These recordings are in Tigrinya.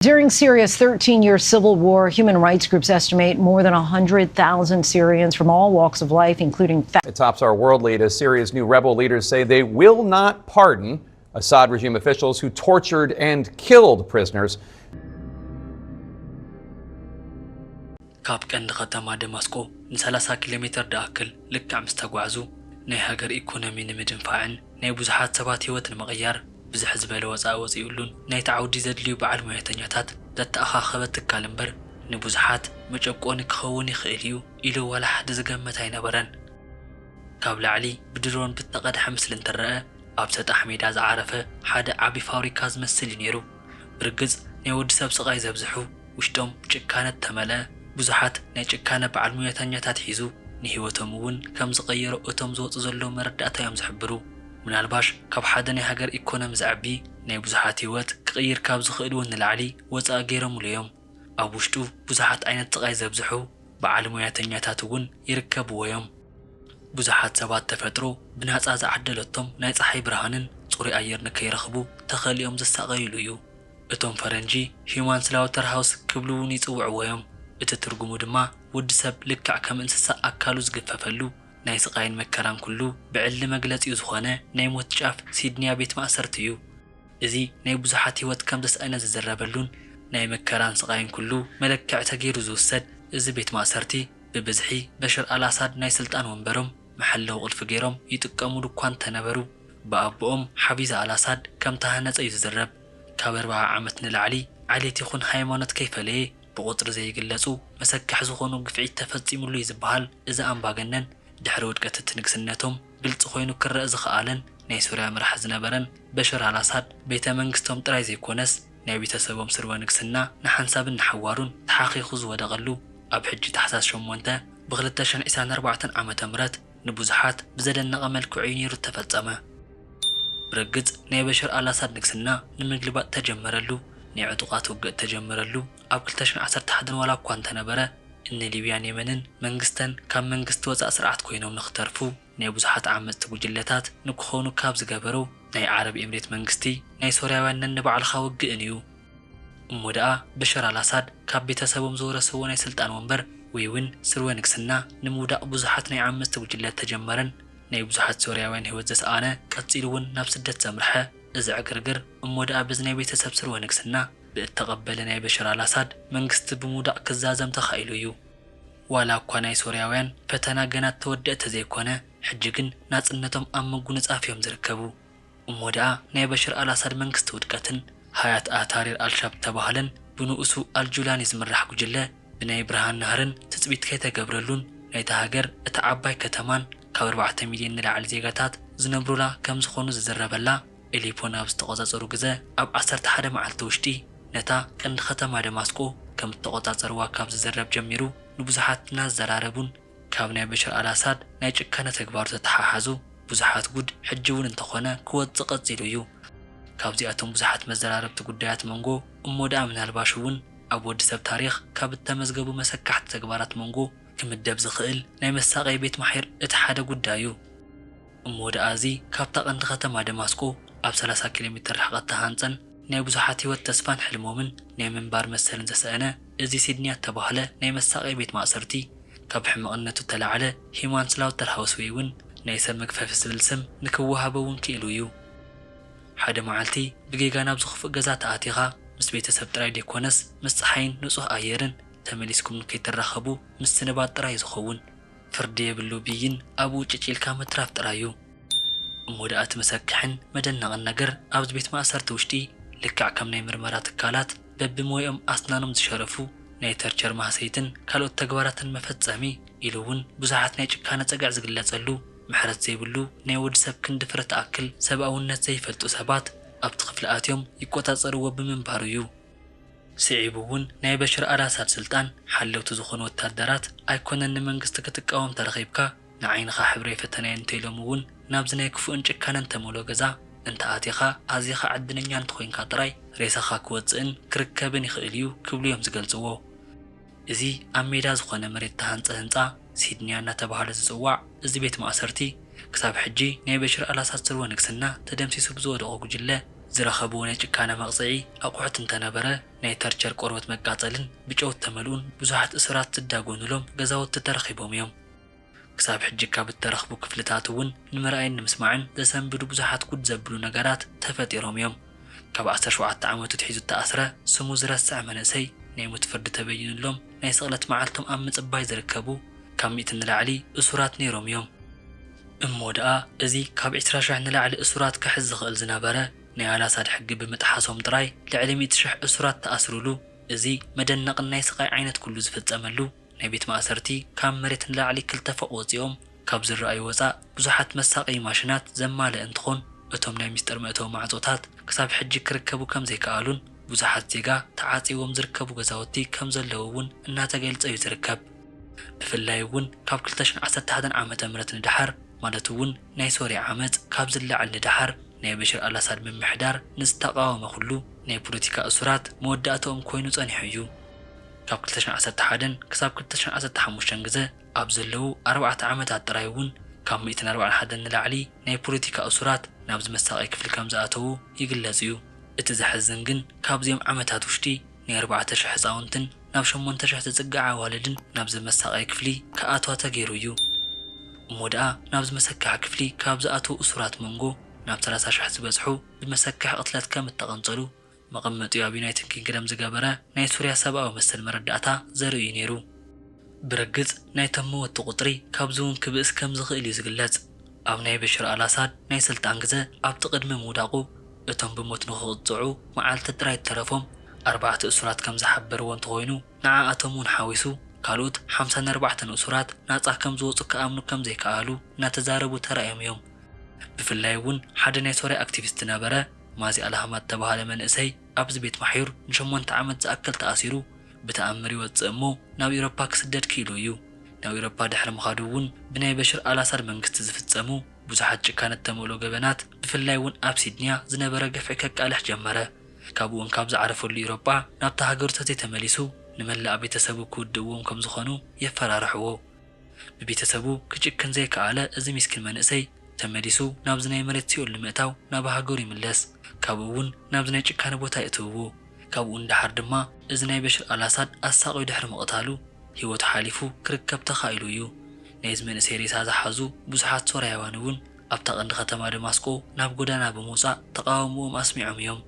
During Syria's thirteen year civil war, human rights groups estimate more than one hundred thousand Syrians from all walks of life, including fa- It tops our world lead as Syria's new rebel leaders say they will not pardon Assad regime officials who tortured and killed prisoners. ካብ ቀንዲ ከተማ ደማስቆ ን30 ኪሎ ሜተር ዝኣክል ልክዕ ምስ ተጓዕዙ፣ ናይ ሃገር ኢኮኖሚ ንምድንፋዕን ናይ ብዙሓት ሰባት ህይወት ንምቕያር ብዝሕ ዝበለ ወጻኢ ወጺኡሉን ናይቲ ዓውዲ ዘድልዩ በዓል ሞያተኛታት ዘተኣኻኸበ ትካል እምበር፣ ንብዙሓት መጨቆኒ ክኸውን ይኽእል እዩ ኢሉ ዋላ ሓደ ዝገመተ ኣይነበረን። ካብ ላዕሊ ብድሮን ብተቐድሐ ምስሊ እንትረኣ፣ ኣብ ሰጣሕ ሜዳ ዝዓረፈ ሓደ ዓቢ ፋብሪካ ዝመስል እዩ ነይሩ። ብርግጽ ናይ ወዲ ሰብ ስቓይ ዘብዝሑ፣ ውሽጦም ብጭካነ እተመልአ፣ ብዙሓት ናይ ጭካነ በዓል ሞያተኛታት ሒዙ፣ ንህይወቶም እውን ከም ዝቐየሮ እቶም ዝወጹ ዘለዉ መረዳእታ እዮም ዝሕብሩ። ምናልባሽ ካብ ሓደ ናይ ሃገር ኢኮኖሚ ዘዕቢ ናይ ብዙሓት ህይወት ክቕይር ካብ ዝኽእል እውን ንላዕሊ ወጻኢ ገይሮምሉ እዮም። ኣብ ውሽጡ ብዙሓት ዓይነት ስቓይ ዘብዝሑ በዓል ሞያተኛታት እውን ይርከብዎ እዮም። ብዙሓት ሰባት ተፈጥሮ ብናጻ ዝዓደለቶም ናይ ጸሓይ ብርሃንን ጽሩይ ኣየር ንከይረኽቡ ተኸሊኦም ዝሳቐይሉ እዩ። እቶም ፈረንጂ ሂዩማን ስላውተር ሃውስ ክብሉ እውን ይጽውዕዎ እዮም። እቲ ትርጉሙ ድማ ወዲ ሰብ ልክዕ ከም እንስሳ ኣካሉ ዝግፈፈሉ ናይ ስቓይን መከራን ኩሉ ብዕሊ መግለጺኡ ዝኾነ ናይ ሞት ጫፍ ሲድኒያ ቤት ማእሰርቲ እዩ። እዚ ናይ ብዙሓት ህይወት ከም ዘስኣነ ዝዝረበሉን ናይ መከራን ስቓይን ኩሉ መለክዒ ተገይሩ ዝውሰድ እዚ ቤት ማእሰርቲ ብብዝሒ በሽር ኣልኣሳድ ናይ ስልጣን ወንበሮም መሐለዊ ቁልፊ ገይሮም ይጥቀሙሉ እኳ እንተነበሩ ብኣቦኦም ሓፊዝ ኣልኣሳድ ከም ተሃነጸ እዩ ዝዝረብ። ካብ ኣርብዓ ዓመት ንላዕሊ ዓሌት ይኹን ሃይማኖት ከይፈለየ ብቑጽሪ ዘይግለጹ መሰክሕ ዝኾኑ ግፍዒት ተፈጺሙሉ እዩ ዝበሃል እዚ ኣምባገነን ድሕሪ ውድቀት እቲ ንግስነቶም ግልጺ ኮይኑ ክረኣ ዝኸኣለን ናይ ሶርያ መራሒ ዝነበረን በሽር ኣልኣሳድ ቤተ መንግስቶም ጥራይ ዘይኮነስ ናይ ቤተሰቦም ስርወ ንግስና ንሓንሳብን ንሓዋሩን ተሓኺኹ ዝወደቐሉ ኣብ ሕጂ ታሕሳስ ሸሞንተ ብ2024 ዓመተ ምህረት ንብዙሓት ብዘደነቐ መልክዑ እዩ ነይሩ እተፈጸመ። ብርግጽ ናይ በሽር ኣልኣሳድ ንግስና ንምግልባጥ ተጀመረሉ ናይ ዕጡቓት ውግእ ተጀመረሉ ኣብ 2011 ዋላ እኳ እንተነበረ እኒ ሊብያን የመንን መንግስተን ካብ መንግስቲ ወጻእ ስርዓት ኮይኖም ንክተርፉ ናይ ብዙሓት ዓመጽቲ ጉጅለታት ንክኾኑ ካብ ዝገበሩ ናይ ዓረብ ኤምሬት መንግስቲ ናይ ሶርያውያን ነንባዕልኻ ውግእን እዩ። እሞ ደኣ በሽር ኣልኣሳድ ካብ ቤተሰቦም ዝወረስዎ ናይ ስልጣን ወንበር ወይ እውን ስርወ ንግስና ንምውዳቕ ብዙሓት ናይ ዓመጽቲ ጉጅለት ተጀመረን ናይ ብዙሓት ሶርያውያን ህይወት ዘስኣነ ቀጺሉ እውን ናብ ስደት ዘምርሐ እዚ ዕግርግር እሞ ደኣ በዚ ናይ ቤተሰብ ስርወ ንግስና ብእተቐበለ ናይ በሽር ኣልኣሳድ መንግስቲ ብምውዳቕ ክዛዘም ተኻኢሉ እዩ። ዋላ እኳ ናይ ሶርያውያን ፈተና ገና እተወድአ ተዘይኮነ ሕጂ ግን ናጽነቶም ኣብ ምጉንጻፍ እዮም ዝርከቡ። እሞ ደኣ ናይ በሽር ኣልኣሳድ መንግስቲ ውድቀትን ሃያት ኣታሪር ኣልሻብ እተባህለን ብንኡሱ ኣልጁላኒ ዝምራሕ ጉጅለ ብናይ ብርሃን ናህርን ትጽቢት ከይተገብረሉን ናይታ ሃገር እታ ዓባይ ከተማን ካብ ኣርባዕተ ሚልዮን ንላዕሊ ዜጋታት ዝነብሩላ ከም ዝኾኑ ዝዝረበላ ኤሊፖ ናብ ዝተቖጻጸሩ ግዘ ኣብ ዓሰርተ ሓደ መዓልቲ ውሽጢ ነታ ቀንዲ ከተማ ደማስቆ ከም እተቖጻጸርዋ ካብ ዝዝረብ ጀሚሩ ንብዙሓት እናዘራረቡን ካብ ናይ በሽር ኣልኣሳድ ናይ ጭካነ ተግባሩ ተተሓሓዙ ብዙሓት ጉድ ሕጂ እውን እንተኾነ ክወጽእ ቀጺሉ እዩ። ካብዚኣቶም ብዙሓት መዘራረብቲ ጉዳያት መንጎ እሞ ደኣ ምናልባሽ እውን ኣብ ወዲ ሰብ ታሪኽ ካብ እተመዝገቡ መሰካሕቲ ተግባራት መንጎ ክምደብ ዝኽእል ናይ መሳቐዪ ቤት ማሒር እቲ ሓደ ጉዳይ እዩ። እሞ ደኣ እዚ ካብታ ቀንዲ ከተማ ደማስቆ ኣብ ሰላሳ ኪሎ ሜትር ርሕቐት ተሃንጸን ናይ ብዙሓት ህይወት ተስፋን ሕልሞምን ናይ ምንባር መሰልን ዘስኣነ እዚ ሲድኒያ እተባህለ ናይ መሳቐዪ ቤት ማእሰርቲ ካብ ሕመቕነቱ እተላዕለ ሂዩማን ስላውተር ሃውስ ወይ እውን ናይ ሰብ መግፈፊ ዝብል ስም ንክወሃቦ እውን ክኢሉ እዩ። ሓደ መዓልቲ ብጌጋ ናብዚ ክፉእ ገዛ ተኣቲኻ ምስ ቤተሰብ ጥራይ ደይኮነስ ምስ ጸሓይን ንጹህ ኣየርን ተመሊስኩም ንከይትራኸቡ ምስንባት ጥራይ እዩ ዝኸውን። ፍርዲ የብሉ ብይን ኣብኡ ጭጭ ኢልካ ምትራፍ ጥራይ እዩ። እሞ ደኣ እቲ መሰክሕን መደነቕን ነገር ኣብዚ ቤት ማእሰርቲ ውሽጢ ልክዕ ከም ናይ ምርመራ ትካላት በብሞይኦም ኣስናኖም ዝሸረፉ ናይ ተርቸር ማህሰይትን ካልኦት ተግባራትን መፈጸሚ ኢሉ እውን ብዙሓት ናይ ጭካነ ጸግዒ ዝግለጸሉ ምሕረት ዘይብሉ ናይ ወዲ ሰብ ክንዲ ፍረ ትኣክል ሰብኣውነት ዘይፈልጡ ሰባት ኣብቲ ክፍሊ ኣትዮም ይቆጻጸርዎ ብምንባሩ እዩ። ስዒቡ እውን ናይ በሽር ኣልኣሳድ ስልጣን ሓለውቲ ዝኾኑ ወታደራት ኣይኮነን ንመንግስቲ ክትቃወም ተረኺብካ ንዓይንኻ ሕብረይ ፈተናዮ እንተኢሎም እውን ናብዚ ናይ ክፉእን ጭካነን ተመሎ ገዛ እንተ ኣቲኻ ኣዚኻ ዕድለኛ እንተኾይንካ ጥራይ ሬሳኻ ክወጽእን ክርከብን ይኽእል እዩ ክብሉ እዮም ዝገልጽዎ። እዚ ኣብ ሜዳ ዝኾነ መሬት እተሃንጸ ህንጻ ሲድኒያ እናተባህለ ዝጽዋዕ እዚ ቤት ማእሰርቲ ክሳብ ሕጂ ናይ በሽር ኣልኣሳድ ስርወ ንግስና ተደምሲሱ ብዝወደቖ ጉጅለ ዝረኸብዎ ናይ ጭካነ መቕጽዒ ኣቑሑት እንተነበረ፣ ናይ ተርቸር ቆርበት መቃጸልን ብጨው እተመልኡን ብዙሓት እሱራት ዝዳጎኑሎም ገዛውቲ ተረኺቦም እዮም። ክሳብ ሕጂ ካብ እተረኽቡ ክፍልታት እውን ንምርኣይን ንምስማዕን ዘሰንብዱ ብዙሓት ጉድ ዘብሉ ነገራት ተፈጢሮም እዮም። ካብ ዓሰርተ ሸውዓተ ዓመቱ ኣትሒዙ እተኣስረ፣ ስሙ ዝረስዐ መንእሰይ ናይ ሞት ፍርዲ ተበይኑሎም ናይ ስቕለት መዓልቶም ኣብ ምጽባይ ዝርከቡ ካብ ሚእቲ ንላዕሊ እሱራት ነይሮም እዮም። እሞ ደኣ እዚ ካብ ዕስራ ሽሕ ንላዕሊ እሱራት ክሕዝ ዝኽእል ዝነበረ ናይ ኣላሳድ ሕጊ ብምጥሓሶም ጥራይ ልዕሊ ሚእቲ ሽሕ እሱራት ተኣስሩሉ። እዚ መደነቕን ናይ ስቓይ ዓይነት ኩሉ ዝፍጸመሉ ናይ ቤት ማእሰርቲ ካብ መሬት ንላዕሊ ክልተ ፎቕ ወጺኦም ካብ ዝረኣዩ ወጻእ ብዙሓት መሳቐዪ ማሽናት ዘማልአ እንትኾን፣ እቶም ናይ ሚስጥር መእተዊ ማዕጾታት ክሳብ ሕጂ ክርከቡ ከም ዘይከኣሉን ብዙሓት ዜጋ ተዓጽይዎም ዝርከቡ ገዛውቲ ከም ዘለዉ እውን እናተገልጸ እዩ ዝርከብ። ብፍላይ እውን ካብ ክልተ ሽሕን ዓሰርተ ሓደን ዓመተ ምህረት ንደሓር፣ ማለት እውን ናይ ሶርያ ዓመጽ ካብ ዝለዓል ንደሓር፣ ናይ በሽር ኣልኣሳድ ምምሕዳር ንዝተቓወመ ኩሉ ናይ ፖለቲካ እሱራት መወዳእታኦም ኮይኑ ጸኒሑ እዩ። ካብ ክልተ ሽሕን ዓሰርተ ሓደን ክሳብ ክልተ ሽሕን ዓሰርተ ሓሙሽተን ግዘ ኣብ ዘለዉ ኣርባዕተ ዓመታት ጥራይ እውን ካብ ሚእትን ኣርባዓን ሓደን ንላዕሊ ናይ ፖለቲካ እሱራት ናብዚ መሳቐዪ ክፍሊ ከም ዝኣተዉ ይግለጽ እዩ። እቲ ዘሕዝን ግን ካብዚኦም ዓመታት ውሽጢ ናይ ኣርባዕተ ሽሕ ህጻውንትን ናብ ሸሞንተ ሽሕ ዝጽግዓ ኣዋልድን ናብዚ መሳቐዪ ክፍሊ ክኣትዋ ተገይሩ እዩ። እሞ ደኣ ናብዚ መሰካሒ ክፍሊ ካብ ዝኣተዉ እሱራት መንጎ ናብ ሰላሳ ሽሕ ዝበጽሑ ብመሰካሒ ቅትለት ከም እተቐንጸሉ መቐመጢኡ ኣብ ዩናይትድ ኪንግደም ዝገበረ ናይ ሱርያ ሰብኣዊ መሰል መረዳእታ ዘርኢ እዩ ነይሩ። ብርግጽ ናይቶም መወቲ ቁጽሪ ካብዚ እውን ክብእስ ከም ዝኽእል እዩ ዝግለጽ። ኣብ ናይ በሽር ኣልኣሳድ ናይ ስልጣን ግዘ ኣብቲ ቅድሚ ምውዳቑ እቶም ብሞት ንኽቕጽዑ መዓልቲ ጥራይ እተረፎም ኣርባዕተ እሱራት ከም ዝሓበርዎ እንተኾይኑ፣ ንዓኣቶም እውን ሓዊሱ ካልኦት ሓምሳን ኣርባዕተን እሱራት ናጻ ከም ዝወጹ ክኣምኑ ከም ዘይከኣሉ እናተዛረቡ ተራእዮም እዮም። ብፍላይ እውን ሓደ ናይ ሶርያ ኣክቲቪስት ዝነበረ ማዚ ኣልሃማት ዝተባህለ መንእሰይ ኣብዚ ቤት ማሕዩር ንሸሞንተ ዓመት ዝኣክል ተኣሲሩ ብተኣምር ይወጽእ እሞ ናብ ኤውሮፓ ክስደድ ክኢሉ እዩ። ናብ ኤውሮፓ ድሕሪ ምኻዱ እውን ብናይ በሽር ኣልኣሳድ መንግስቲ ዝፍጸሙ ብዙሓት ጭካነ እተመልኦ ገበናት፣ ብፍላይ እውን ኣብ ሲድኒያ ዝነበረ ግፍዒ ከቃልሕ ጀመረ። ካብኡ እውን ካብ ዝዓረፈሉ ኤውሮጳ ናብታ ሃገሩ ተዘይተመሊሱ ንመላእ ቤተሰቡ ክውድእዎም ከም ዝኾኑ የፈራርሕዎ። ብቤተሰቡ ክጭክን ዘይከኣለ እዚ ሚስኪን መንእሰይ ተመሊሱ ናብዚ ናይ መሬት ሲኦል ንምእታው ናብ ሃገሩ ይምለስ። ካብኡ እውን ናብዚ ናይ ጭካነ ቦታ የእትውዎ። ካብኡ ንደሓር ድማ እዚ ናይ በሽር ኣልኣሳድ ኣሳቕዩ ድሕሪ ምቕታሉ ህይወቱ ሓሊፉ ክርከብ ተኻኢሉ እዩ። ናይዚ መንእሰይ ሬሳ ዝሓዙ ብዙሓት ሶርያውያን እውን ኣብታ ቀንዲ ከተማ ደማስቆ ናብ ጎዳና ብምውጻእ ተቓውሞኦም ኣስሚዖም እዮም።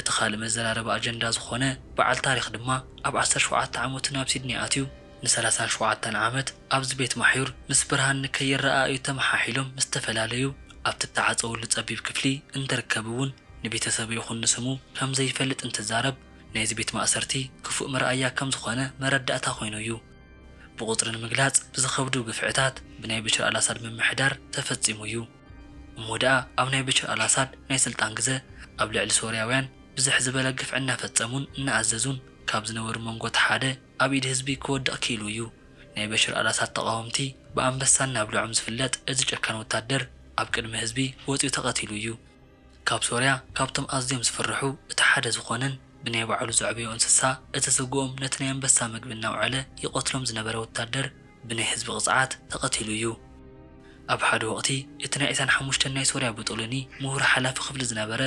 እቲ ካልእ መዘራረቢ ኣጀንዳ ዝኾነ በዓል ታሪኽ ድማ ኣብ ዓሰርተ ሸውዓተ ዓመቱ ናብ ሲድኒ ኣትዩ ንሰላሳን ሸውዓተን ዓመት ኣብዚ ቤት ማሕዩር ምስ ብርሃን ንከይረኣእዩ ተመሓሒሎም ምስ ተፈላለዩ ኣብቲ እተዓጸውሉ ጸቢብ ክፍሊ እንትርከብ እውን ንቤተሰቡ ይኹን ንስሙ ከም ዘይፈልጥ እንትዛረብ ናይዚ ቤት ማእሰርቲ ክፉእ መርኣያ ከም ዝኾነ መረዳእታ ኮይኑ እዩ። ብቑጽሪ ንምግላጽ ብዝኸብዱ ግፍዕታት ብናይ በሽር ኣልኣሳድ ምምሕዳር ተፈጺሙ እዩ። እሞ ደኣ ኣብ ናይ በሽር ኣልኣሳድ ናይ ስልጣን ግዘ ኣብ ልዕሊ ሶርያውያን ብዝሕ ዝበለ ግፍዒ እናፈጸሙን እናኣዘዙን ካብ ዝነበሩ መንጎ እቲ ሓደ ኣብ ኢድ ህዝቢ ክወድቕ ክኢሉ እዩ። ናይ በሽር ኣልኣሳድ ተቓወምቲ ብኣንበሳ እናብልዖም ዝፍለጥ እዚ ጨካን ወታደር ኣብ ቅድሚ ህዝቢ ወጺኡ ተቐቲሉ እዩ። ካብ ሶርያ ካብቶም ኣዝዮም ዝፍርሑ እቲ ሓደ ዝኾነን ብናይ ባዕሉ ዘዕበዮ እንስሳ እቲ ስግኦም ነቲ ናይ ኣንበሳ መግቢ እናውዐለ ይቐትሎም ዝነበረ ወታደር ብናይ ህዝቢ ቅጽዓት ተቐቲሉ እዩ። ኣብ ሓደ ወቕቲ እቲ ናይ ዕስራን ሓሙሽተን ናይ ሶርያ ቦጦሎኒ ምሁር ሓላፊ ክፍሊ ዝነበረ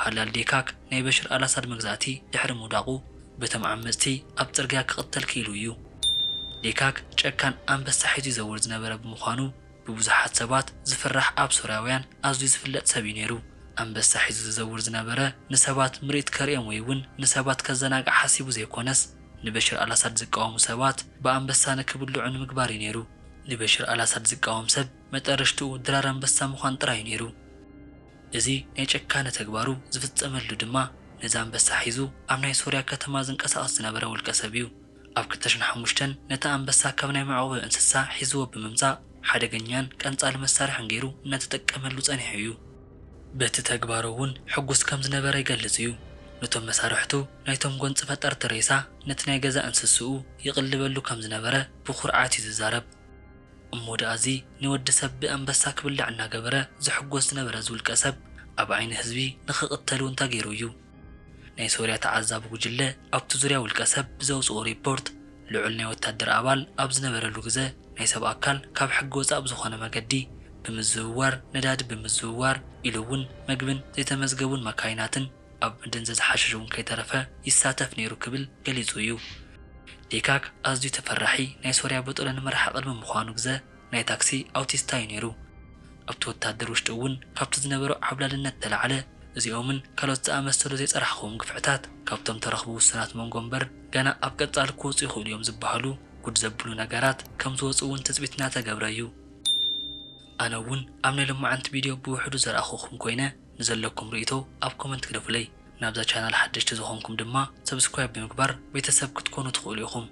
ሃላል ዴካክ ናይ በሽር ኣልኣሳድ መግዛእቲ ድሕሪ ምውዳቑ በቶም ዓመጽቲ ኣብ ጽርግያ ክቕተል ክኢሉ እዩ። ዴካክ ጨካን ኣንበሳ ሒዙ ይዘውር ዝነበረ ብምዃኑ ብብዙሓት ሰባት ዝፍራሕ ኣብ ሶርያውያን ኣዝዩ ዝፍለጥ ሰብ እዩ ነይሩ። ኣንበሳ ሒዙ ዝዘውር ዝነበረ ንሰባት ምርኢት ከርእዮም ወይ እውን ንሰባት ከዘናግዕ ሓሲቡ ዘይኮነስ ንበሽር ኣልኣሳድ ዝቃወሙ ሰባት ብኣንበሳ ንክብልዑ ንምግባር እዩ ነይሩ። ንበሽር ኣልኣሳድ ዝቃወም ሰብ መጠረሽትኡ ድራር ኣንበሳ ምዃን ጥራይ እዩ ነይሩ። እዚ ናይ ጨካነ ተግባሩ ዝፍጸመሉ ድማ ነዚ ኣንበሳ ሒዙ ኣብ ናይ ሶርያ ከተማ ዝንቀሳቐስ ዝነበረ ውልቀ ሰብ እዩ። ኣብ ክልተ ሽሕን ሓሙሽተን ነቲ ኣንበሳ ካብ ናይ መዕቆቢ እንስሳ ሒዝዎ ብምምጻእ ሓደገኛን ቀንጻሊ መሳርሕን ገይሩ እናተጠቀመሉ ጸኒሑ እዩ። በቲ ተግባሩ እውን ሕጉስ ከም ዝነበረ ይገልጽ እዩ። ነቶም መሳርሕቱ ናይቶም ጎንጺ ፈጠርቲ ሬሳ ነቲ ናይ ገዛ እንስስኡ ይቕልበሉ ከም ዝነበረ ብኹርዓት እዩ ዝዛረብ። እሞ ደኣ እዚ ንወዲ ሰብ ብኣንበሳ ክብላዕ እናገበረ ዝሕጎስ ዝነበረ እዚ ውልቀ ሰብ ኣብ ዓይኒ ህዝቢ ንኽቕተል እውን ተገይሩ እዩ። ናይ ሶርያ ተዓዛቢ ጉጅለ ኣብቲ ዙርያ ውልቀ ሰብ ብዘውፅኦ ሪፖርት ልዑል ናይ ወታደር ኣባል ኣብ ዝነበረሉ ግዘ ናይ ሰብ ኣካል ካብ ሕጊ ወፃእ ብዝኾነ መገዲ ብምዝውዋር፣ ነዳዲ ብምዝውዋር ኢሉ እውን ምግብን ዘይተመዝገቡን መካይናትን ኣብ መደንዘዚ ሓሽሽ እውን ከይተረፈ ይሳተፍ ነይሩ ክብል ገሊጹ እዩ። ዴካክ ኣዝዩ ተፈራሒ ናይ ሶርያ በጦለ ንምራሕ ቅድሚ ምዃኑ ግዘ ናይ ታክሲ ኣውቲስታ እዩ ነይሩ። ኣብቲ ወታደር ውሽጢ እውን ካብቲ ዝነበሮ ዓብላልነት ተላዕለ እዚኦምን ካልኦት ዝኣመሰሉ ዘይጸራሕኹዎም ግፍዕታት ካብቶም ተረኽቡ ውሱናት መንጎ እምበር ገና ኣብ ቀጻሊ ክወጹ ይኽእሉ እዮም ዝበሃሉ ጉድ ዘብሉ ነገራት ከም ዝወጹ እውን ትጽቢት እናተገብረ እዩ። ኣነ እውን ኣብ ናይ ሎማዓንቲ ቪድዮ ብውሕዱ ዘርኣኹኹም ኮይነ ንዘለኩም ርእይቶ ኣብ ኮመንት ግደፉለይ። ናብዛ ቻናል ሓደሽቲ ዝኾንኩም ድማ ሰብስክራይብ ብምግባር ቤተሰብ ክትኮኑ ትኽእሉ ኢኹም።